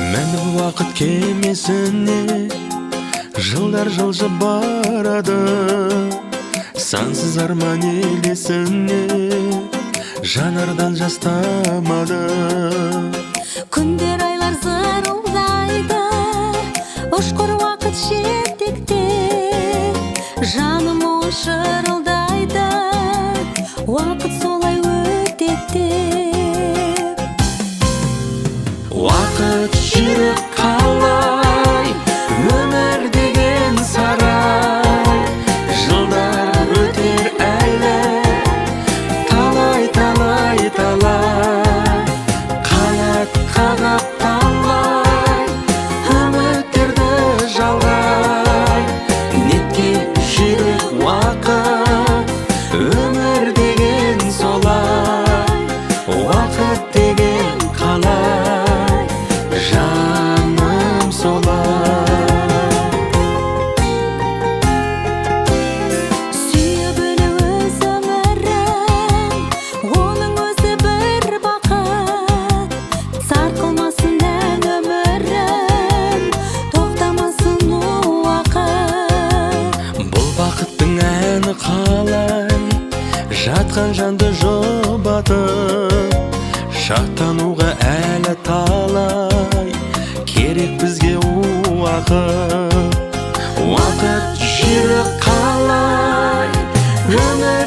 Мініп уақыт кемесіне, жылдар жылжып барады, сансыз арман елесіне, жанардан жас тамады. Күндер, айлар зырылдайды, ұшқыр уақыт жетекте, жаным ой шырылдайды, уақыт солай өтеді. Уақыт жүйрік қалай, өмір деген сарай, жылдар өтер әлі, талай, талай, талай, қанат қағып талай, үміттерді жалғай, неткен жүйрік уақыт, өмір деген солай, уақыт деген қалай, жаным солай. Сүйіп өлу өз өмірін, оның өзі бір бақыт. Сарқылмасын ән өмірім, тоқтамасын уақыт. Бұл бақыттың әні қалай, жатқан жанды жұбатып, шаттануға әлі талай, керек бізге уақыт. Уақыт жүйрік қалай, өмір